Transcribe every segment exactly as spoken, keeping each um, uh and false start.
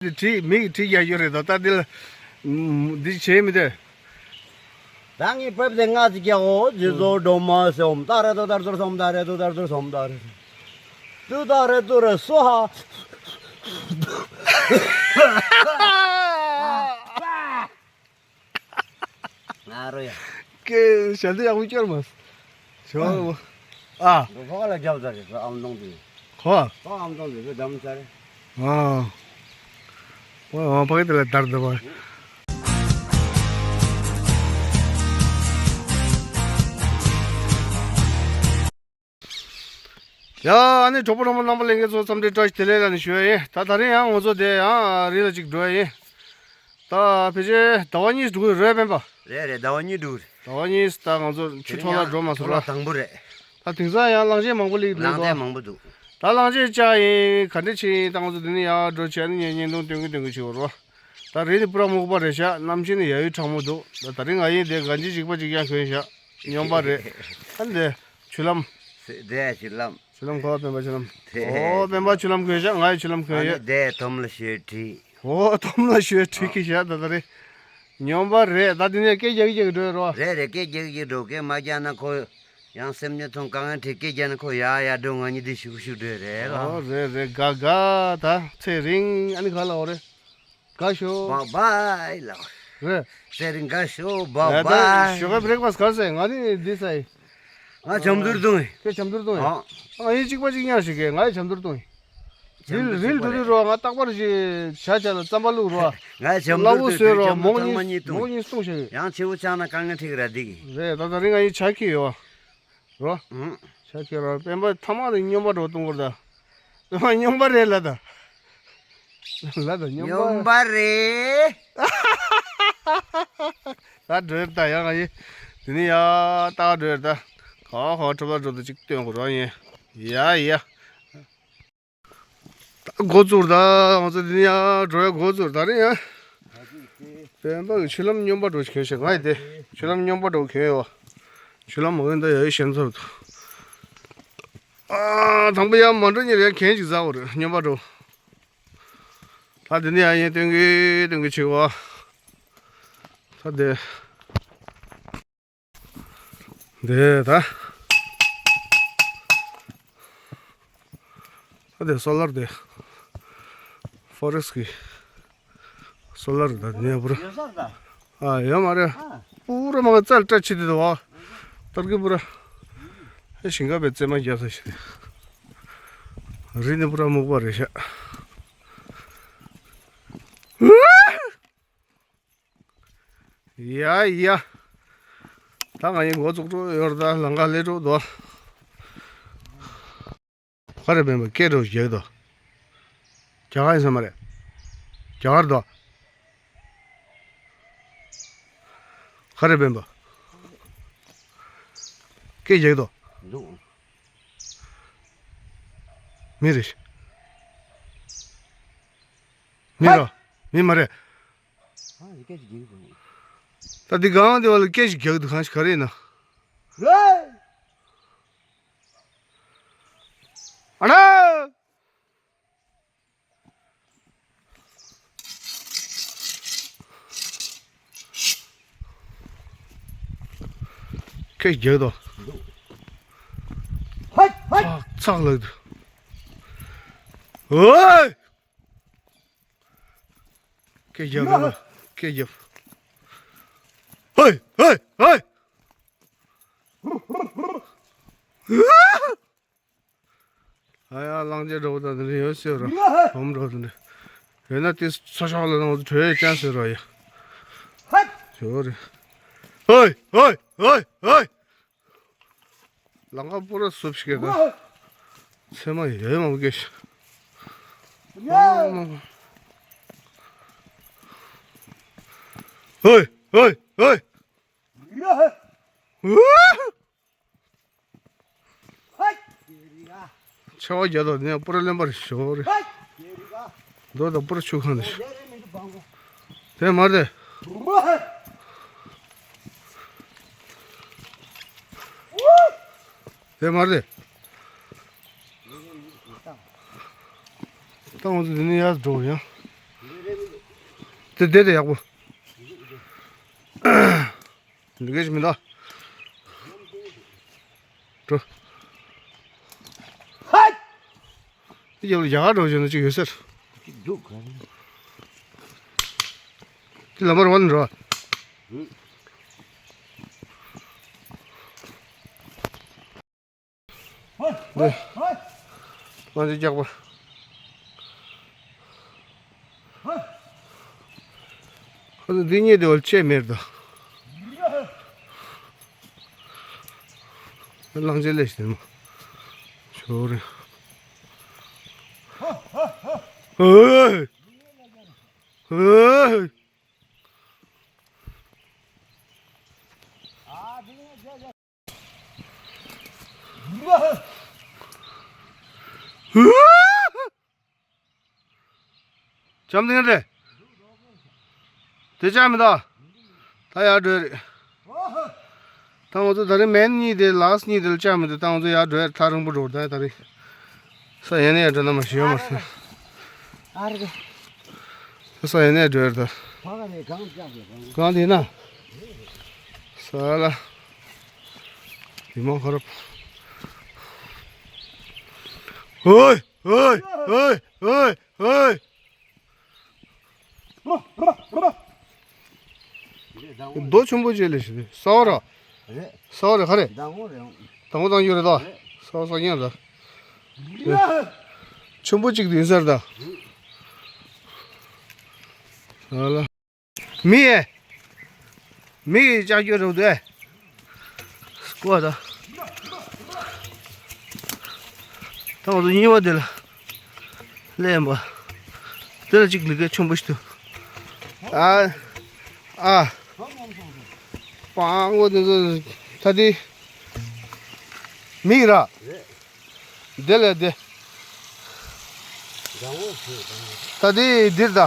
འདི་བྲིས་མིག་བྲིས་རྒྱག་རྒྱུ་རེད་དོ། ད་འདི་ལ་འདི་བྱེད་མི་འདོད། ད་ངས་བབས་ཏེ་ང་ཅིག་རྒྱག་འོ། རྗེ་བཙུན་སྒྲོལ་མ་སེའུ་ཏ་རེ་ཏོ་ཏར་ཏོར་སོམ་ཏ་རེ་ཏོ་ཏར་ཏོར་སོམ་ཏ་རེ་ཏུ་ཏ་རེ་ཏུ་རེ་སོ་ཧ། ང་རོ་ཡ། ཀེ་ཞལ་འདི་ཡག་པོ་སྐྱོར་མ། ཞོ། ཨ། འགྲོ་ཕ་ག་ལ་རྒྱབ་ཚར་རེད། ཨམ་དོང་དེ། ཁོ། ཁོ་ཨམ་དོང་དེ་ཚོ་འདམ་ཚར་རེད། ཨ། ཨོ་ཨོ་ཕ་གི་དེ་ལ་དར་འདི་བ། ཡ་ཨ་ནི་གྲོགས་པོ་གྲོགས་མོ་རྣམ་པ་ལྷན་རྒྱས་ཚོ་འཚམས་འདྲི་བཀྲ་ཤིས་བདེ་ལེགས་ལ་ནི་ཞུ་ཡ་ཡིན། ད་ད་རིང་ཡང་ང་ཚོ་དེ་ཡང་རི་ལ་ཅིག་འགྲོ་ཡ་ཡིན། ད་ཕལ་ཆེར་ཟླ་བ་གཉིས་འགྲོ་གི་རེད་པན་པ། རེད་རེད། ཟླ་བ་གཉིས་འགྲོ་གི་རེད། ཟླ་བ་གཉིས་ད་ང་ཚོ་ཆུ་འཕྲོ་ལ་འགྲོ་མ་སོང་ར། དང་པོ་རེད། ད་དེང་སང་ཡང་གླང་ཆེན་མང་པོ་སླེབས་འདུག་གླང་ཆེན་མང་པོ་འདུག་ད་གླང་ཆེན་བཅག་ཡིན་ག་འདྲ་བྱེད་ཡིན། ད་ང་ཚོ་འདི་ནས་ཡར་འགྲོ་བྱས་ནས་ཉན་ཉན་དུང་སྟོན་གི་སྟོན་གི་བྱེད་དགོས་རོ། ད་རི་ནི་པུ་ར་སྨུག་པ་རེད་ཤག་གནམ་གཤིས་ནི་ཡ་ཡུལ་གྲང་མོ་འདུག་ད་ད་རིང་ང་ཡིན་དེ་གན་ཇི་འཇིགས་པ་ཅིག་ཀྱང་གྱོན་ཤག་སྨྱོན་པ་རེད། ཨ་ནི་དེ་ཆུ་ལམ། དེ་ཆུ་ལམ། ཆུ་ལམ་ཁོ་པན་པ་ཆུ་ལམ། དེ་ཨོ་པན་པ་ཆུ་ལམ་གྱོན་ཤག་ང་ཡི་ཆུ་ལམ་གྱོན་ཡོད། ཨ་ནི་དེ་དོམ་ལ་ཞོལ་བྲིས། ཨོ་དོམ་ལ་ཞོལ་བྲིས་ཀྱི་ཤག་ད་ད་རེད། སྨྱོན་པ་རེད། ད་དེ་ནས་སྐད་རྒྱག་གི་རྒྱག་གི་འགྲོ་རོ། རེད་རེད། སྐད་རྒྱག་གི་འགྲོ། སྐད་མ་རྒྱག་ན་ཁོ་ཡང་སེམས་ཉིད་ཐོང་དཀའ་ངལ་འཕྲད། སྐད་རྒྱག་ན་ཁོ་ཡ་ཡ་འགྲོ། ང་གཉིས་དེ་ཞུགས་ཞུགས་འགྲོ་རེད་ལ། ཨོ་རེད་རེད། དགའ་དགའ་ད་ཚེ་རིང་ཨ་ནི་ག་ལ་འོ་རེད། དགའ་ཤོག་བ་བའི་ལ། རེད། ཚེ་རིང་དགའ་ཤོག་བ་ད་བའི། ཞོགས་པའི་བྷི་རེག་ཕ་སི་ཊི་ག་རེ་ཟ་ཡིན། ང་ནི་འདི་ཟ་ཡིན། ང་ཇ་མདུར་བཏུང་ཡིན། ཁྱོད་ཇ་མདུར་བཏུང་ཡིན། ཨ། ང་ཡིན་གཅིག་པ་གཅིག་ཉར་ཞིག་གས། ང་ཡི་ཇ་མདུར་བཏུང་ཡིན། ཇ་མདུར་རིལ་རིལ་གཅིག་པ་འགྲོ་དུས་རེད། རོ་ང་རྟག་པར་ཞིག་བྱ་བྱ་ལ་རྩམ་པ་བླུགས་རོ། ང་ཡི་ཇ་མདུར་བཏུང་། ལ་བུ་བཟོས་རོ། ཁྱོད་ཇ་མདུར་མོག་གཉིས་ཚང་མ་གཉིས་བཏུང་། མོག་གཉིས་བཏུང་ཞིག་ཡང་ཆེ་བོ་ཆགས་ན་དཀའ་ངལ་འཕྲད་ཀྱི་ར་འདི་གི། རེད། ད་ད་རིང་ང་ཡི་ཇ་ཁྱེར་ཡོད། རོ། ཨང་། ཤ་ཁྱེར་ར། པན་པ་ཐ་མག་དེ་སྨྱོན་པ་འགྲོ་གཏོང་གོ་ར། ད་པན་པ་སྨྱོན་པ་རེད་ལ་ད། ལ་ད་སྨྱོན་པ། སྨྱོན་པ་རེད། ད་འགྲོ་ཡར་ད་ཡ་ང་ཡི། དེ་ནི་ཡ་ད་འགྲོ་ཡར་ད། ག་བ་ག་བ་ཁྲོམ་ལ་འགྲོ་ད་ཅིག་སྟོན་གོ་ར་ཡིན། ཡ་ཡ། ད་འགོ་བཙུགས་ད། ང་ཚོ་འདི་ནས་ཡར་འགྲོ་ཡ་འགོ་བཙུགས་ད་རེད་ཡ། པན་པ་གི་ཆུ་ལམ་སྨྱོན་པ་འགྲོ་ཞིག་གྱོན་ཤག་ང་ཡི་དེ་ཆུ་ལམ་སྨྱོན་པ་འགྲོ་གྱོན་ཡོད་བ། ཆུ་ལམ་མ་གྱོན་ད་ཡ་ཡི་ཞན་ཚར་འདུག་ཨ་དང་པོ་ཡ་མ་འགྲོ་ཉེ་རེ་གན་ཅིག་ཟ་བ་རེད་སྨྱོན་པ་འགྲོ། ད་འདི་ནས་ཡ་ཡན་སྟོན་གི་སྟོན་གི་བྱེད་བ། ད་དེ། འདི་ད། ད་དེ་སོ་ལར་དེ། ཕོ་རེ་སི་ཊི་གི་སོ་ལར་ད་ནས་པུ་ར། ཡོད་ས་ད། ཨ་ཡོད་མ་རེད། ཨ། པུ་ར་མ་ག་རྩལ་བཀྲ་ཆི་དེ་དོ་བ། ཏར་གི་པུ་ར། ཨེ་ཞིང་ཁ་བའི་རྩེ་མ་རྒྱབ་ས་ཞིག་རི་ནི་པུ་ར་སྨུག་པ་རེད་ཤག་ཡ་ཡ། ད་ང་ཡི་འགོ་བཙུགས་འགྲོ་ཡོད་རེད། ད་ལམ་ཁ་སླེབས་འགྲོ་འདུག་ག་རེ་པན་པ་སྐད་འགྲོ་རྒྱག་དོ། རྒྱ་གར་ཡིན་ས་མ་རེད། རྒྱ་གར་དོ། ག་རེ་པན་པ་སྐད་རྒྱག་དོ། འདུག་མི་རེད། མི་རོ། མི་མ་རེད། ཨ་ཡི་སྐད་ཅིག་རྒྱག་གི་འདུག་ད་འདི་གང་དེ་བ་ལ་སྐད་ཅིག་རྒྱག་གི་འདུག་གང་ཞིག་ག་རེ་ཡིན་ན། རེད། ཨ་ན། སྐད་རྒྱག་དོ། ཧད་ཧད། ཚག་ཚག་ལགས་འདུག་ཨོའི། སྐད་རྒྱབ་རེད་ལ། སྐད་རྒྱབ། ཧོའི་ཧོའི་ཧོའི། ཨ་ཡ་གླང་ཆེན་འདྲ་པོ་དང་དེ་འདྲ་ཡོད་ཟེར་རོ། བུམ་འདྲ་པོ་དེ་འདྲ། ཡོད་ན་དེ་ཚོ་ཤོག་ལ་ནང་དུ་བྲོས་ཡོད་ཀྱང་ཟེར་རོ་ཡ། ཧད། ཞོ་རེད། ཧོའི་ཧོའི་ཧོའི་ཧོའི། ལམ་ཁ་པུ་ར་སུབ་ཤིག་གེ་ད། ཚེར་མ་ཡོད་མང་པོ་སྐྱེས་ཤག་ཧོའི་ཧོའི་ཧོའི། ཆེ་བ་རྒྱ་དང་ནས་པུ་ར་ལེན་པར་ཞོ་རེད། རྡོ་དང་པུ་ར་ཆུ་ཁང་དེ་ཤོ། དེ་མ་རེད། དེ་མ་རེད། ད་ང་ཚོ་འདི་ནས་ཡར་འགྲོ་ཡང་། དེ་བསྡད་དེ་ཡག་པོ། འདི་གས་མི་འདུག་འགྲོ། དེ་རྒྱབ་ལ་རྒྱ་གར་འགྲོ་བཞིན་ན་ཅིག་ཡོད་ཟེར། དེ་ལམ་བར་བ་ནས་འགྲོ། འདི། ང་ཚོའི་སྐྱག་པ། ཁོ་ཚོ་འདི་གཉིས་དེ་བ་ལ་ཆད་མེད་ད། གླང་ཆེན་ལས་ཞིག་མ། ཞོ་རེ། ཧོ། ཧོ། བྱམས་ལྡན་རེད། དེ་ཅག་མི་འདུག་ད་ཡར་འགྲོ་རེད། ད་ང་ཚོ་ད་རིང་མན་གཉིས་དེ་ལགས་གཉིས་དེ་ལ་ཅག་མི་འདུག་ད་ང་ཚོ་ཡར་འགྲོ་ཡ་ཐག་རིང་པོ་འགྲོ་ད་ད་རིང་། ས་ཡན་ནས་ཡར་འགྲོ་ན་མ་ཤི་ཡོད་མ་རེད། ཨ་རེད། ས་ཡན་ནས་འགྲོ་ཡ་རེད་ད། ཕ་ག་རེད་གང་ཅག་རེད་གང་། གང་དེ་ན། ས་ལ། མི་མང་ཁ་རབ། ཧོས། ཧོས། ཧོས། ཧོས། ཧོས། རྡོ་ཆེན་པོ་ཅིག་ལས་ཤི་ས་བ་ར། རེད། ས་བ་ར་ག་རེ། མདང་དགོང་རེད། མདང་དགོང་བཏང་རྒྱུ་རེད་ད། རེད། ས་བ་ས་ཉག་ད། ཆེན་པོ་གཅིག་ཡིན་ས་རེད་ད། ཨ་ལ། མི་ཡས། མི་ཡིས་ལྕགས་ཀྱོག་རུ་དེ། སྐོར་ད། ད་ང་ཚོ་གཉིས་པ་དེ་ལ། ལེན་པ། དེ་ལ་གཅིག་ལི་ཀའི་ཆུན་པོ་ཞིག་ཏུ། ཨ། ཨ། པང་བོ་དེ་ཚོ་ད་དེ། མིག་ར། དེ་ལས་དེ། ད་དེ་འདིར་ད།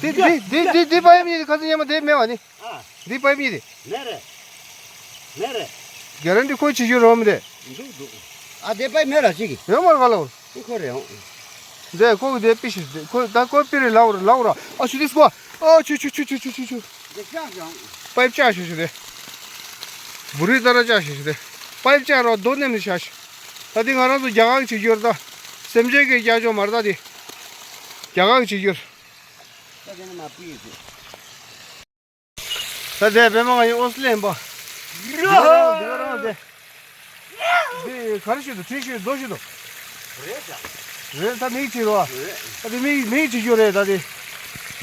དེ་དེ་དེ་དེ་དེ་པ་ཡམ་ཡིན་ཁ་ཚི་ཉམས་དེ་མེད་བ་ནི། ཨ། འདི་པའི་མི་རེད། མེ་རེད། མེ་རེད། ག་ར་འདི་ཁོ་ཆི་ཞུ་རོ་མི་རེད། འདུག་འདུག་ཨ་དེ་པའི་མེ་ར་ཅིག་གི་ཡོད་མ་རེད་ག་ལ་བར། འདི་ཁོ་རེད་ཨང་། འདི་ཁོ་གི་དེ་པི་ཤི་དེ་ཁོ་ད་ཁོ་པི་རེད་ལ་བར་ལ་བར། ཨ་ཆུ་དིས་ཀོ། ཨ་ཆུ་ཆུ་ཆུ། འདི་ཅག་ཅག་པའི་ཅག་ཤུ་ཤུ་རེད། བུ་རི་ད་ར་ཅག་ཤུ་ཤུ་རེད། པའི་ཅག་རོ་རྡོ་ནེམ་ནི་ཤ་ཤུ། ད་འདི་ང་རང་ཚོ་རྒྱ་གར་གྱི་ཆི་ཡོར་ད། སེམས་ཅན་གྱི་རྒྱ་ཅོ་མར་ད་འདི། རྒྱ་གར་གྱི་ཆི་ཡོར། ད་དེ་ནི་མ་པི་ཡོད་དེ། ད་དེ་བེ་མ་ང་ཡི་ཨོ་སི་ལེན་པ། འདི་ག་རང་འདི་ག་རང་དེ། འདི་ག་རེ་ཞིག་འདུག་དྲི་ཞིག་རྡོ་ཞིག་འདུག་རེད་ད། རེད་ད་མིག་ཅིག་རོ། རེད། ད་དེ་མིག་མིག་ཅིག་ཡོད་རེད་ད་དེ།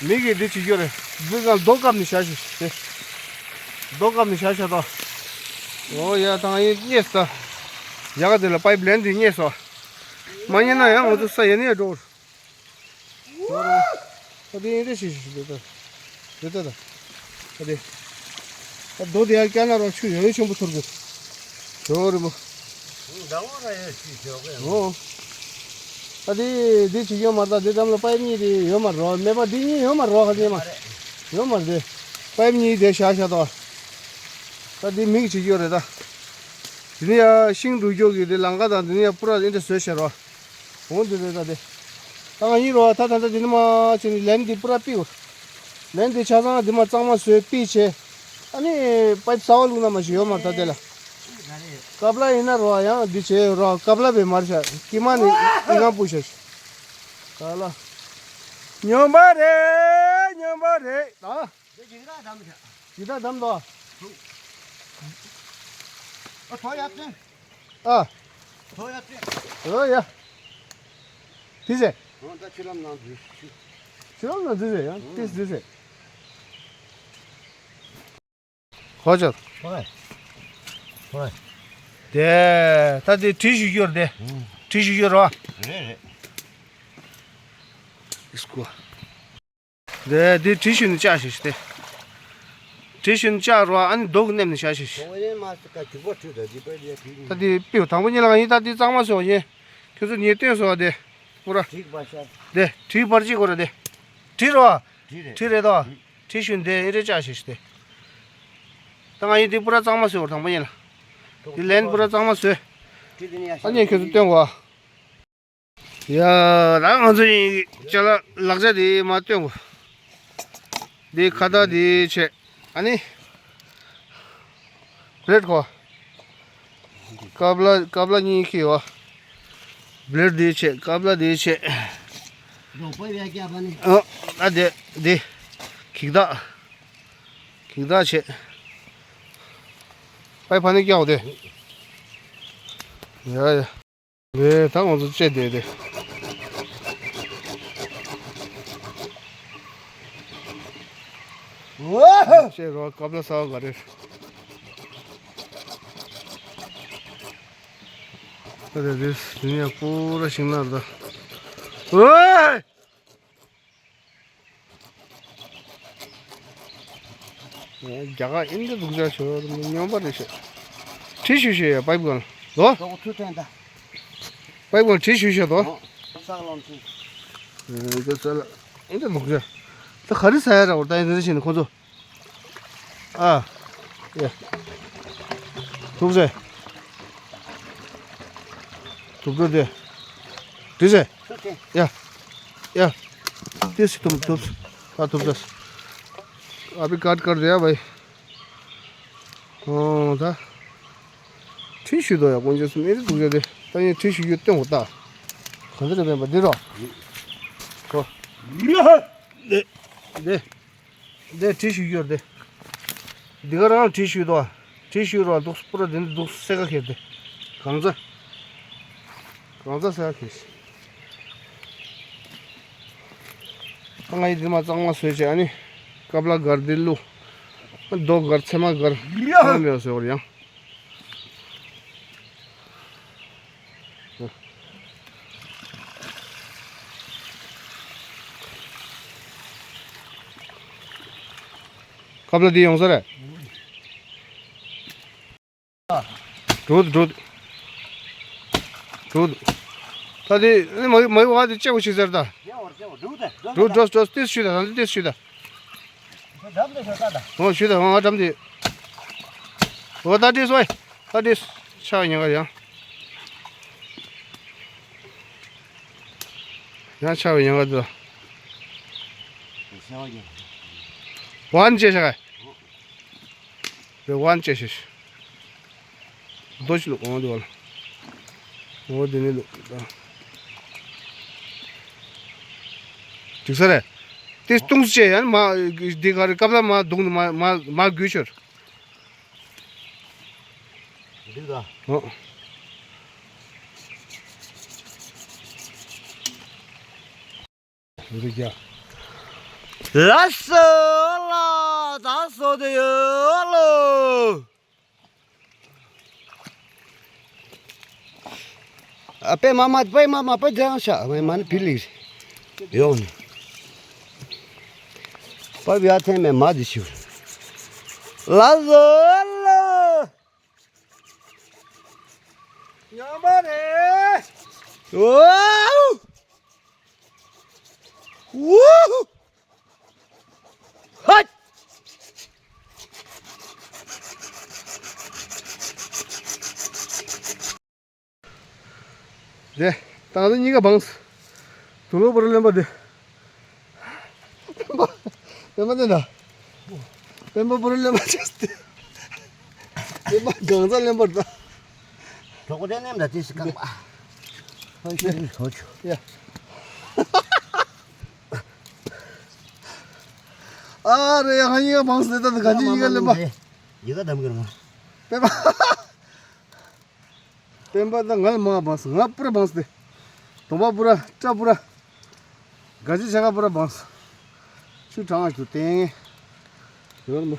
མིག་གི་འདི་ཅིག་ཡོད་རེད། འདི་ག་རྡོ་བཀབ་ནས་བཞག་ཞིག་དེ། རྡོ་བཀབ་ནས་བཞག་བཞག་ད། ཨོ་ཡ་ད་ང་ཡི་རྙེད་སོང་ད། ཡ་ག་དེ་ལ་པའིབ་ལེན་དེ་རྙེད་སོང་། མ་རྙེད་ན་ཡང་ང་ཚོ་ས་ཡ་ནས་འགྲོ། ད་དེ་ཡིན་རེ་ཞིག་ཞིག་རེད་ད། རེད་ད་ད། ད་དེ། ད་རྡོ་དེ་ཡར་བཀྱག་ན་རོ་ཆུ་ཡོད་ཆེན་པོ་ཐོར་གི། ཞོ་རི་མོ། འདང་བ་ར་ཡོད་ཆུ་ཞོ་གི། ཨོ། ད་དེ་དེ་ཅིག་ཡོད་མ་རེད་ད་དེ་ཙམ་ལ་པའི་གཉིས་དེ་ཡོད་མ་རོ་མེད་པ་དེ་གཉིས་ཡོད་མ་རོ་ཧ་ལས་མ། ཡོད་མ་རེད་དེ། པའི་གཉིས་དེ་བཞག་བཞག་ད། ད་དེ་མིག་ཅིག་ཡོད་རེད་ད། དེ་ནི་ཡ་ཤིང་འབྲུ་རྒྱོ་གི་དེ་ལང་ཀ་དང་དེ་ནི་ཡ་པུ་ར་ཨིན་དྲ་བཟོས་བྱས་རོ། འོང་འདི་རེད་ད་དེ། ད་ང་ཡིན་རོ་ད་ད་ད་འདི་ནི་མ་ཅི་ནི་ལན་འདི་པུ་ར་པིའུ། ལན་འདི་ཆ་ཚང་འདི་མ་གཙང་མ་བཟོས་པི་བྱས། ཨ་ནི་པའིབ་གསར་པ་བླུགས་ན་མ་ཞིག་ཡོད་མ་རེད་ད་དེ་ལ། ཀབ་ལ་ཡིན་ན་རོ་ཡང་འདི་བྱས་རོ་ཀབ་ལ་བས་མར་ཤ་ཀི་མ་ནི་ཨི་ང་པུ་ཤ་ཤ། ཀ་ལ། ཉོན་པ་རེད་ཉོན་པ་རེད་ད། འདི་ཡིན་ད་དམ་ཤ། ཡིན་ད་དམ་ད། ཨ་ཐོ་ཡ་ཏེ། ཨ། ཐོ་ཡ་ཏེ། ཨོ་ཡ། དེ་ཟེ། ཨོ་ད་ཆུ་ལམ་ནང་འཛུལ་ཤིག་ཆུ་ལམ་ནང་འཛུལ་ཟེ་ཡང་ཏེ་འཛུལ་ཟེ། ཧོ་ཅོ། ཧོ། ཧོ། དེ་ད་དེ་གྲི་ཞིག་གཡོར་དེ། གྲི་ཞིག་གཡོར་རོ། རེད་རེད། སྐུ། དེ་དེ་གྲི་ཞིག་ནི་བཅག་ཞིག་དེ། གྲི་ཞིག་ནི་བཅག་རོ་ཨ་ནི་རྡོ་གི་ནེམ་ནི་བཞག་ཞིག་ད་དེ་པིའུ་དང་པོ་གཉིས་ལ་ཡིན་ད་དེ་གཙང་མ་བཟོ་ཡིན། ཁྱོད་ཚོ་ངས་སྟོན་སོང་བ་དེ། པུ་ར། དེ་གྲི་བར་ཅིག་གོ་ར་དེ། གྲི་རོ། གྲི་རེད་དོ། གྲི་ཞུ་འདི་ཨེ་རེ་ལྕགས་ཞིག་སྟེ། ད་ང་ཡིན་འདི་པུ་ར་གཙང་མ་བཟོས་བར་དང་པོ་ཡིན་ལ། འདི་ལན་པུ་ར་གཙང་མ་བཟོས། ཨ་ནི་ཁྱོད་ཚོ་སྟོན་གོ། ཡ་ད་ང་ཚོ་ཡིན་ཅ་ལག་ལག་ཆ་དེ་མ་སྟོན་གོ། འདི་ཁ་བཏགས་འདི་བྱས། ཨ་ནི། བླེད་ཁོ། ཀ་པ་ལ་ཀ་པ་ལ་གཉིས་ཁྱེར་ཡོད། བླེད་འདི་བྱས། ཀ་པ་ལ་འདི་བྱས། རོགས་པ་ཡ་རྒྱབ་པ་ནི། ཨ་ཨ་འདི་འདི། གིག་བདག་གིག་བདག་བྱས། པའི་ཕ་ནི་སྐྱོ་དེ། ཡ་ཡ། རེད། ད་ང་ཚོ་བཅད་བསྡད་དེ། ཨོ། བཅད་རོགས། ཀ་པ་ལ་ཟ་བ་ག་རེ། ད་དེ་དེ་དེ་ནས་པུ་ར་ཤིང་ནགས་ད། ཨོ། རྒྱ་གར་ཨིན་དེ་འདུག་ཅག་ཤོར་སྙོམས་པ་རེད་ཤག་ཁྲི་ཤུ་ཤེ་ཡ་པའིབ་གང་ལོ། ལོག་ཐུ་ཐན་ད། པའིབ་གང་ཁྲི་ཤུ་ཤེ་དོ། ཨོ། ས་ལོང་ཐུ། ཨིན་དེ་ས་ལ་ཨིན་དེ་འདུག་ཅག་ད་ག་རེ་ཟ་ཡ་ར་འོ་ད་ཨིན་དེ་བྱས་ནས་ཁོ་ཚོ། ཨ། ཡ། ཐུབ་ཟེ། ཐུབ་ཐུབ་དེ། དེ་ཟེ། ཡ། ཡ། དེ་སི་ཐུབ་ཐུབ། ཨ་ཐུབ་ཟེ། अभी काट कर दिया भाई। ཨོ་ད། ཁྲི་ཤུ་དོ་ཡ་དཀོན་མཆོག་གསུམ་ཨེ་རེད་འདུག་ཟེ་དེ། ད་ཡིན་ཁྲི་ཤུ་ཡོད་སྟོན་འོ་ད། གང་ཟེ་རེད་པས་པ་འདི་རོ། ཁོ། དེ། དེ། འདི་བྲིས་ཞུ་རྒྱུར་དེ། འདི་ག་རང་བྲིས་ཞུ་དོ། བྲིས་ཞུ་རོགས་འདུག་པུ་ར་འདི་འདུག་སེ་ག་ཁེར་དེ། གང་ཚ། གང་ཚ་སེ་ག་ཁེར། ད་ང་ཡི་འདི་མ་གཙང་མ་བཟོས་བྱས་ཨ་ནི། ཀ་པ་ལ་སྒར་འདི་བླུག་རྡོ་སྒར་ཚེར་མ་སྒར། ཡ། གང་མེད་བཟོས་བར་ཡང་། ཁབ་ལ་འདི་ཡོང་ས་རེད། འགྲོ་འདུག་འགྲོ་འདུག་འགྲོ་འདུག་ད་དེ་མ་མ་ཡོང་བ་དེ་སྐྱེ་བོ་ཞིག་ཟེར་ད། འགྲོ་འགྲོ་འགྲོ་ཏིས་ཞུས་ད་ད་ཏིས་ཞུས་ད། འོ་ཞུས་ད་ང་འགྲམ་དེ། འོ་ད་ཏིས་ཝེ་ད་ཏིས་ཆ་ཉེ་ག་ཡང་། ཡང་ཆ་བའི་ཉེ་ག་དེ་ད། ཝན་ཅེ་ཤ་ག་རེ་ཝན་ཅེ་ཤ་ཤ། རྡོ་ཞིག་ལུག་འོང་དེ་བ་ལ། འོ་དེ་ནི་ལུག་ད། འགྲིག་ས་རེད། དེ་སྟོང་ཅེ་ཡང་མ་དེ་ག་རེ་ཀབ་ལ་མ་བརྡུངས་ནས་མ་མ་མ་འགུལ་ཤོར། འགྲིག་ད། འོ། འདི་རྒྱ། ལགས་སོ་ལགས། ད་སོ་དེ་ཡོད་ལོ། ཨ་པད་མ་མ་པད་མ་མ་པད་རྒྱང་ཤ་མ་མ་ནི་ཕི་ལིག་ཡོང་ནི། པ་བྱ་ཐེན་མེ་མ་དེ་ཞུ། ལགས་སོ་ལགས། ཉམས་པ་རེད། ཝའོ། ཝུ་ཧུ། ཧད། དེ། ད་ང་ཚོ་གཉིས་ཀ་བངས། དུག་ལོག་པོ་ར་ལེན་པ་དེ། སྤེན་པ་སྤེན་པ་ནི་ན། སྤེན་པ་པུ་ར་ལེན་པ་ཆགས་ཏེ། སྤེན་པ་གང་ཚ་ལེན་པར་ད། གྲོགས་པོ་དེ་ནེམ་ད་ཏིས་གང་པ། ཧོ་ཤི་ཧོ་ཆུ། ཡ། ཨ་རེ་ཡ་ཧ་ཡི་ག་བངས་ཏེ་ད་ག་ཅི་ཡི་ག་ལེན་པ། ཡི་ག་དམ་གི་ར་མ། སྤེན་པ། སྤེན་པ་ད་ང་ལ་མ་བངས། ང་པུ་ར་བངས་ཏེ། དོམ་པ་པུ་ར་སྐྲ་པུ་ར། ག་ཅི་བྱ་ག་པུ་ར་བངས། ཆུ་གྲང་ང་ཞུ་ཏེང་། ཡོར་མོ།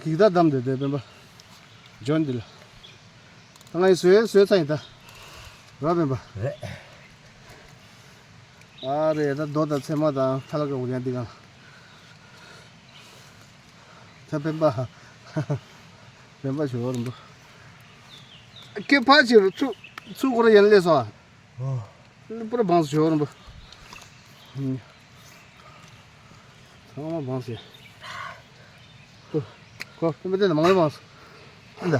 གིག་ད་བསྡམས་ཏེ་དེ་སྤེན་པ། ཇོན་འདི་ལ། ད་ང་ཡི་བཟོས་བཟོས་ཚ་ཡིན་ད། ར་སྤེན་པ། རེད། ཨ་རེ་ད་རྡོ་དང་ཚེར་མ་དང་ཐ་ལ་ཀ་འུ་ཡང་འདི་གང་། ད་སྤེན་པ། སྤེན་པ་ཞུ་བར་འདུག་ཁྱེད་ཕར་ཕྱིར་ཚུ་ཚུ་ཁོ་ར་ཡན་ལས་སོ། ཨོ། པུ་ར་བངས་ཞུ་བར་འདུག་ཚང་མ་བངས་ཡ། ཁོ་ཁོ་མི་དེ་ན་མང་ལ་བངས། འདི།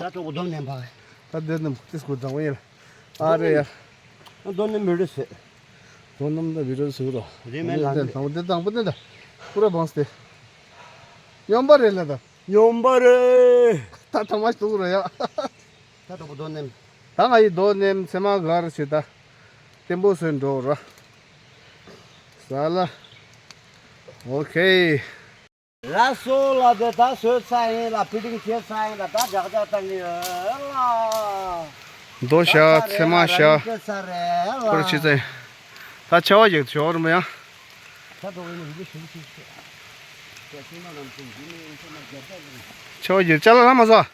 ད་ཐོག་གོ་དོམ་ནས་འཕགས། ད་དེ་ནམ་ཏིས་གོ་དང་བ་ཡིན། ཨ་རེ་ཡ། ཨ་དོ་ནི་མི་རེད་ཟེར། ཁོང་རྣམས་ད་བི་ཌིའོ་བཟོས་རོགས། རེད་མེད་ལ། དང་པོ་དེ་དང་པོ་དེ་ད། པུ་ར་བངས་ཏེ། སྨྱོན་པ་རེད་ལ་ད། སྨྱོན་པ་རེད། ད་ཐང་མ་ཞིག་འདུག་ར་ཡ། ད་དང་པོ་རྡོ་ནེམ། ད་ང་ཡི་རྡོ་ནེམ་ཚེ་མ་གར་ཞིག་ད། བརྟན་པོ་བཟོས་འགྲོ་ར། ས་ལ། ཨོ་ཁེ། ལ་སོ་ལ་དེ་ད་སོས་ཚ་ཡིན་ལ་ཕི་ཏིང་བྱས་ཚ་ཡིན་ལ་ད་ཇག་ཇག་བཏང་གི་ཡོད་ལ། རྡོ་བཞག་ཚེ་མ་བཞག་ཁོར་ཆི་ཚེ། ད་ཆ་བ་ཡག་ཆོག་རུ་མ་ཡང་། ཆ་བ་ཡག་ཅ་ལག་ལྷག་མ་སོ།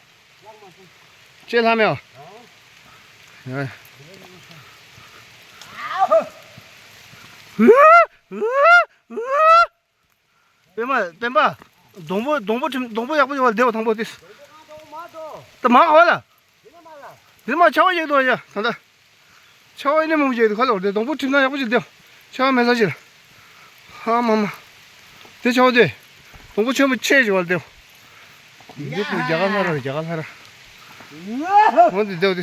ཅེ་ལྷག་མེད། ཨ། པད་མ། པད་མ། སྡོང་པོ། སྡོང་པོ་ཁྲིམས། སྡོང་པོ་ཡག་པོ་ཡོད་པ་བདེ་བ་དང་པོ་དེ། ད་མ་ཧ་ལ། འདིར་མ་ཆ་བ་ཡག་འདུག་ཡ་ད་ལྟ། ཆ་བ་ཡིན་ནི་མང་པོ་ཡོད་དེ་ཁ་ལོར་དེ་སྡོང་པོ་ཁྲིམས་ན་ཡག་པོ་ཅིག་བདེ། ཆ་བ་མེད་ས་ཅིག་ལ། ཧ་མ་མ། དེ་ཆ་བ་དེ། སྡོང་པོ་ཆེན་པོ་ཆེ་ཞིག་བ་བདེ། འདི་ཁོ་རྒྱ་གར་ལྷ་ར་རྒྱ་གར་ལྷ་ར། འོ་འདི་བདེ་བ་དེ།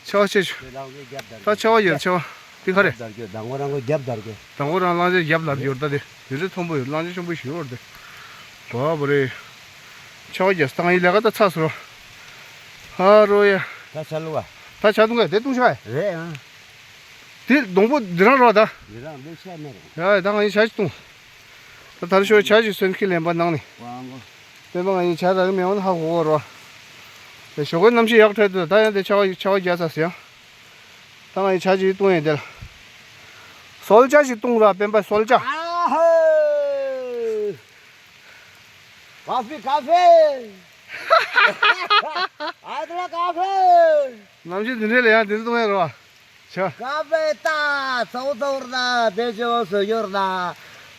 ཆ་བ་ཆེ་ཆུ། ད་ཆ་བ་ཡོད་ཆ་བ། འདི་ག་རེ། དང་པོ་རང་གི་རྒྱབ་དར་གྱི། དང་པོ་རང་གླང་ཆེན་རྒྱབ་དར་གྱི་ཡོད་ད་དེ། དེ་ཚོ་མཐོན་པོ་ཡོད། གླང་ཆེན་ཆེན་པོ་ཞིག་ཡོད་དེ། བ་བ་རེད། ཆ་བ་རྒྱབ་སྟངས་ཡི་ལས་ཀ་ད་ཚ་སོ། ཧ་རོ་ཡ། ད་ཆ་ལུ་བ། ད་ཆ་བཏུང་ག་དེ་བཏུང་ཤ་ཡ། རེད་ཨ། དེ་སྡོང་པོ་འདི་རང་རོ་ད། འདི་རང་འདི་ཤ་མེད་རེད། ཡ་ད་ང་ཡི་ཆ་ཞིག་བཏུང་། ད་ད་རེ་ཤོག་ཆ་ཞིག་སོན་ཁི་ལེན་པ་ནང་ནས། ཝང་གོ། དེ་མ་ང་ཡི་ཆ་ད་རེ་མེད་འོ་ན་ཧ་གོ་གོ་རོ། དེ་ཞོགས་ཀའི་གནམ་གཤིས་ཡག་འཕྲད་དུས་ད་ཡང་དེ་ཆ་བ་ཆ་བ་རྒྱག་ས་ཟེར་ཡང་། ད་ང་ཡི་ཆ་ཞིག་བཏུང་ཡིན་དེ་ལ། སོལ་ཆ་ཞིག་བཏུང་ར་སྤེན་པ་སོལ་ཆ། ཨ་ཧེ། ཀ་ཧྥེ་ཀ་ཧྥེ། ཨ་དེ་ལ་ཀ་ཧྥེ། གནམ་གཤིས་འདི་འདྲ་ལ་ཡང་འདི་འདྲ་གཏོང་ཡ་རེད་བ། ཆ། ཀ་ཧྥེ་ཏ་ཚའོ་ཚའོ་ར་ད་དེ་ཆོ་སོ་ཡོར་ད།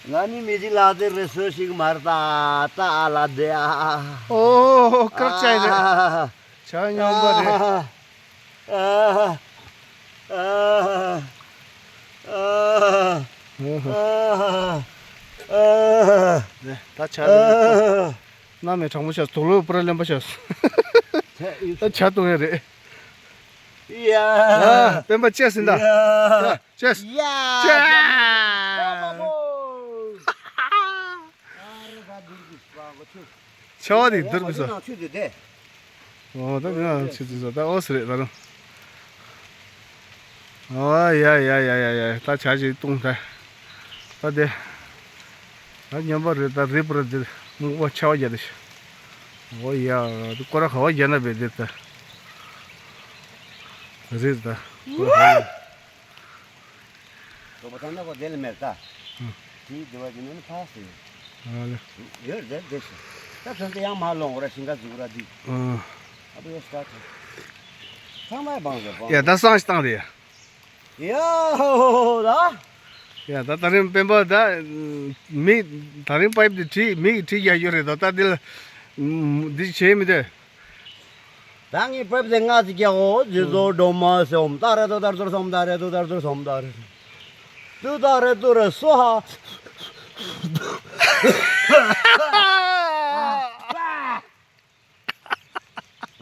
ང་ནི་མི་ཅི་ལ་དེ་རེ་སོ་ཞིག་མར་ད་ད་ཨ་ལ་དེ་ཨ། ཨོ་ཀྲག་ཅའི་རེད། ཨ། ཆ་སྙོམས་པ་རེད། ཨ། ཨ། ཨ། ཨ། ཨ། ད་ཆ་རེད། ཨ། གནམ་མེད་གྲང་མོ་ཆགས། དུག་ལོག་པུ་ར་གླེན་པ་ཆགས། ད་ཆ་བཏུང་ཡ་རེད། ཡ། ཨ། སྤེན་པ་ཅེས་ཟིན་ད། ཡ། ཅེས། ཡ། ཅེས། ཆ་བ་དེ་བསྡུར་དགོས་སོ། ཨོ་ད་ང་ཆུ་ཚོད་སོ་ད་ཨོ་སི་རེད་ད་རུང་། ཨོ་ཡ་ཡ་ཡ་ཡ་ཡ། ད་ཆ་ཞིག་བཏུང་ད། ད་དེ། ད་སྙོམས་པ་རེད། ད་རི་པུ་ར་འདིར་སྨུག་པ་ཆ་བ་རྒྱག་དེ། ཨོ་ཡ་དེ་ཀོ་ར་ཁ་བ་རྒྱག་ན་བས་འདིར་ད། རིར་ད། ཀོ་ར་ཁ་བ། དོ་པ་ཐང་ན་གོ་དེ་ལ་མེར་ད། ཨ། དེའི་དེ་བ་དེ་ནས་ཕ་སེ། ཨ་ལེ། ཡོད་རེད་དེ་ཤི། ད་ཐོན་ཏེ་ཡང་མ་ལོང་ར་ཤིང་ཁ་ཟུག་ར་དི། ཨ། ཨ་པ་ཡོ་སི་ཀ་ཐོ། ཚང་མ་བང་ཟེར་བང་། ཡ་ད་སང་ཞིག་བཏང་རེད་ཡ། ཡ་ཧོ་ཧོ་ཧོ་ད། ཡ་ད་ད་རིང་སྤེན་པ་ད། མི། ད་རིང་པའིབ་དེ་བྲིས་མི་གིས་བྲིས་རྒྱག་རྒྱུ་རེད་དོ། ད་འདི་ལ། འདི་བྱེད་མི་འདོད། ད་ངའི་པའིབ་དེ་ང་ཚོ་རྒྱག་འོ་ཇི་ཛོ་ཌོ་མ་སེ་ཨོམ་ཏཱ་རེ་ཏུ་ཏཱ་རེ་ཏུ་རེ་སོམ་ཏཱ་རེ་ཏུ་ཏཱ་རེ་ཏུ་རེ་སོམ་ཏཱ་རེ་ཏུ་ཏཱ་རེ་ཏུ་རེ་སྭཱ་ཧཱ།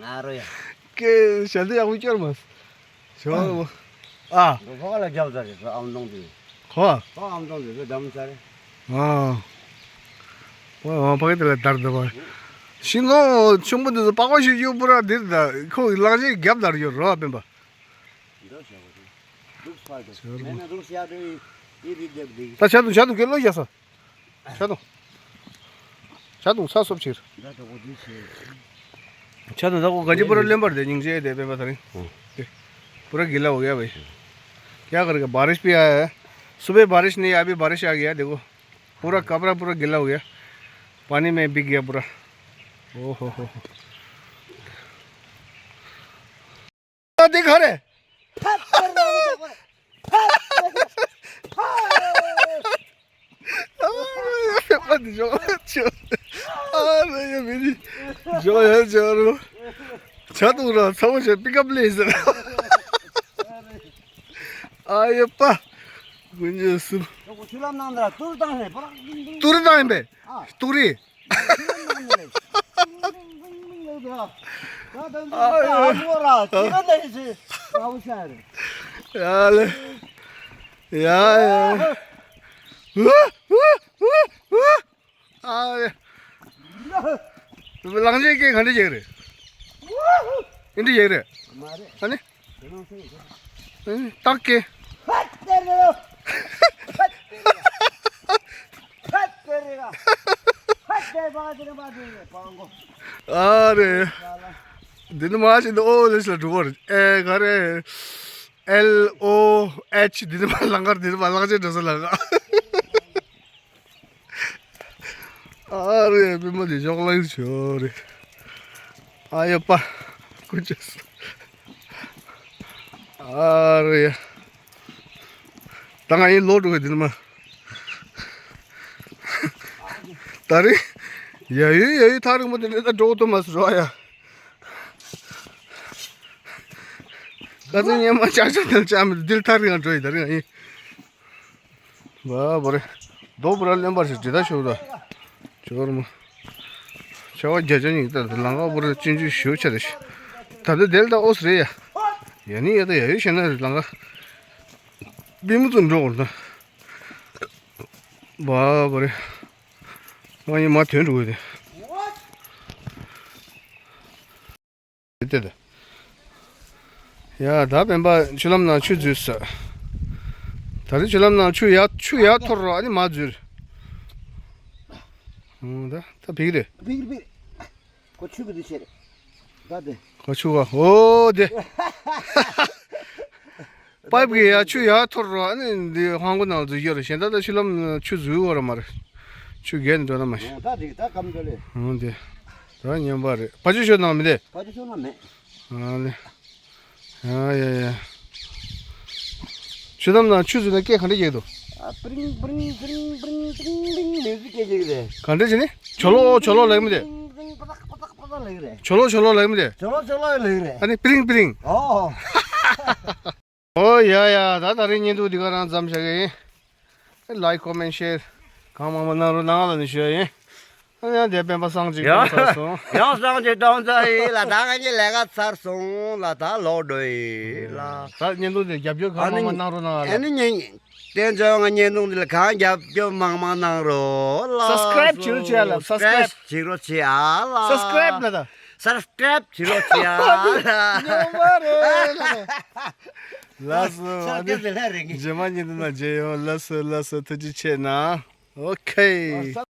ང་རོ་ཡ། ཀེ་ཞལ་འདི་ཡག་པོ་སྐྱོར་མ། ཞོ། ཨ། འགྲོ་ཕ་ག་ལ་རྒྱབ་ཚར་རེད་ཨམ་སྟོང་དུ། ཁོ། ཨ་ཨམ་སྟོང་དུ་རྒྱབ་ཚར་རེད། ཨ། ཨོ་ཨོ་ཕ་གི་དེ་ལ་དར་འདི་བ། ཤིང་སྡོང་ཆུང་པོ་འདི་ཚོ་པགས་པ་ཞིག་གཡུག་པོ་ར་འདིར་ད་ཁོ་གི་གླང་ཆེན་རྒྱབ་དར་ཡོད་རོ་སྤེན་པ། འདི་ཞོ་གོ་དུ། ལུགས་སྤར་དུ། མེད་ན་ལུགས་ཡ་དུ་ཡི་རི་རྒྱབ་དི། ད་ཆ་དུ་ཆ་དུ་གེ་ལོ་ཡ་ས། ཆ་དུ། ཆ་དུ་ས་སོབ་ཕྱིར། ད་ད་གོ་དུ་ཆེ། ཆ་དུ་ད་གོ་ག་ཅི་པུ་ར་གླེན་པར་དེ་སྙིང་རྗེ་དེ་སྤེན་པ་ད་རིང་། ཨོ། དེ། पूरा गीला हो गया भाई। क्या करेगा बारिश भी आया है। सुबह बारिश नहीं अभी बारिश आ गया देखो। पूरा कपड़ा पूरा गीला हो गया। पानी में भीग गया पूरा। ओ हो हो हो। देखा रे। ཨ་ནི་ཞོགས་ཆོ། ཨ་ནི་ཡ་མི་ནི། ཞོགས་ཡ་ཆོ་རུ། ཆ་དུང་ར་ཚ་བོ་ཞེ་པིག་ཨབ་ལེ་ཟེར། ཨ་ཡ་པ། དགུན་ཆོས་སུ། ཏུར་བཏང་ཡིན་པས། ཨ། ཏུར་རི། ཨ་ཡ། ཡ་ལེ། ཡ་ཡ། ཨ་ཡ། གླང་ཆེན་སྐད་ག་འདྲ་བྱེད་ཀྱི་རེད། ཨིན་འདྲ་བྱེད་ཀྱི་རེད། ཨ་ནི། ཨ་ནི་སྟག་སྐད། ཨ་རེ། འདི་ནི་མ་ཤེས་འདི་ཨོ་ལེ་ཤ་འགྲོ་བར་ཨེ་ག་རེ། ཨེལ་ཨོ་ཨེཆ་འདི་ནི་མ་ལང་ཀར་འདི་ནི་མ་ལང་ཅེ་འགྲོ་ས་ལང་ཀ། ཨ་རེ་པི་མ་འདི་ཤོག་ལང་ཤོ་རེ། ཨ་ཡ་པ། ཀུ་ཅེས། ཨ་རེ། ད་ང་ཡིན་ལོ་འགྲོ་གི་འདི་ནི་མ། ད་རེ། ཡ་ཡུ་ཡ་ཡུ་ཐག་རིང་པོ་དེ་འདྲ་ད་འགྲོ་གི་འདུག་མ་སུ་རོ་ཡ། ཁ་སང་ཉི་མ་ཅག་ཅག་དང་ཅག་མི་འདུག་འདིར་ཐག་རིང་ང་འགྲོ་ཡི་ད་རིང་ང་ཡིན། བ་བོ་རེ། རྡོ་བུ་ར་ལེན་པར་ཞིག་ཇི་ལྟར་ཤོག་ད། ཇོར་མོ། ཆ་བ་བརྒྱ་ཆ་གཉིས་ལྟར་དུ་ལང་ཀ་བུ་ར་ཅན་ཇུ་ཞུ་ཆ་རེ་ཞིག་ད་ལྟ་དེ་ལ་ད་ཨོ་སི་རེད་ཡ། ཡ་ནི་ཡ་ད་ཡ་ཡོད་ཤེ་ན་རེད་ལང་ཀ། པི་མུ་ཙུ་འགྲོ་འོར་ད། བ་བོ་རེ། ང་ཡིན་མ་དོན་འགྲོ་གི་དེ། དེ་དེ། ཡ་ད་སྤེན་པ་ཆུ་ལམ་ནང་ཆུ་འཛུལ་ས། ད་རེས་ཆུ་ལམ་ནང་ཆུ་ཡར་ཆུ་ཡར་འཐོར་རོ་ཨ་ནི་མ་འཛུལ། ཨང་ད་ད་ཕིག་རེད། ཕིག་རེད་ཕིག་རེད། ཁོ་ཆུ་གི་འདི་བྱས་རེད། ད་དེ། ཁོ་ཆུ་ག་ཨོ་དེ། པའིབ་གི་ཡ་ཆུ་ཡར་འཐོར་རོ་ཨ་ནི་འདི་ཧང་གོ་ནང་འཛུལ་རྒྱུ་རེད་གཞན་ད་ད་ཆུ་ལམ་ཆུ་འཛུལ་བ་ར་མ་རེད། ཆུ་རྒྱལ་འདོད་ན་མ་ཤེས། ཨོ་ད་དེ་ད་གམ་འགྲོ་ལེ། ཨོ་དེ། ད་ཉན་པ་རེད་ཕ་ཆུ་ཤོད་ནང་མི་དེ། ཕ་ཆུ་ཤོད་ནང་མེད། ཨ་ལེ། ཡ་ཡ་ཡ། ཆུ་ལམ་ནང་ཆུ་འཛུལ་ན་སྐད་ག་འདྲ་རྒྱག་འདུག་ཨ་པྲིང་པྲིང་པྲིང་པྲིང་པྲིང་པྲིང་མིའུ་ཟིག་སྐད་རྒྱག་གི་རེད། ག་འདྲ་བྱས་ནི། ཆོ་ལོ་ཆོ་ལོ་ལབ་མི་དེ། པྲིང་པྲིང་པྲག་པྲག་པྲག་ལབ་གི་རེད། ཆོ་ལོ་ཆོ་ལོ་ལབ་མི་དེ། ཆོ་ལོ་ཆོ་ལོ་ལབ་གི་རེད། ཨ་ནི་པྲིང་པྲིང་། ཨོ། ཨོ་ཡ་ཡ་ད་ད་རེས་བརྙན་ཐུང་འདི་ག་རང་མཚམས་བཞག་གི་ཡིན། ལའིཀ་ཀོ་མེན་ཤེར་གང་མང་མང་གནང་རོགས་གནང་ལ་ནི་ཞུ་ཡ་ཡིན། ཨ་ཡང་དེ་སྤེན་པ་སངས་རྒྱས་ཡ། གཏོང་ཚར་སོང་། ཡང་སངས་རྒྱས་གཏོང་ཚར་ཡིན་ལ་ད་ང་གཉིས་ལས་ཀ་ཚར་སོང་ལ་ད་ལོག་འགྲོ་ཡིན་ལ། ད་བརྙན་ཐུང་དེ་རྒྱབ་སྐྱོར་གང་མང་མང་གནང་རོགས་གནང་ལ། ཨ་ནི་ཉན་བསྟན་འཛིན་ང་བརྙན་ཐུང་འདི་ལ་གང་རྒྱབ་སྐྱོར་མང་མང་གནང་རོགས་ལ། སབ་སི་ཀ་རེབ་བྱེད་རོགས་བྱེད་ཡ་ལ། སབ་སི་ཀ་རེབ་བྱེད་རོགས་བྱེད་ཡ་ལ། སབ་སི་ཀ་རེབ་ལ་ད། སབ་སི་ཀ་རེབ་བྱེད་རོགས་བྱེད་ཡ་ལ། ཉོ་མ་རེད་ལ། ལགས་སོ། ཆ་ཨ་ནི་རྒྱབ་ལ་རེད་ངེས། རྗེས་མ་ཉིན་དུ་ན་མཇལ་ཡོང་། ལགས་སོ་ལགས་སོ་ཐུགས་རྗེ་ཆེ་གནང་། ཨོ་ཁེ།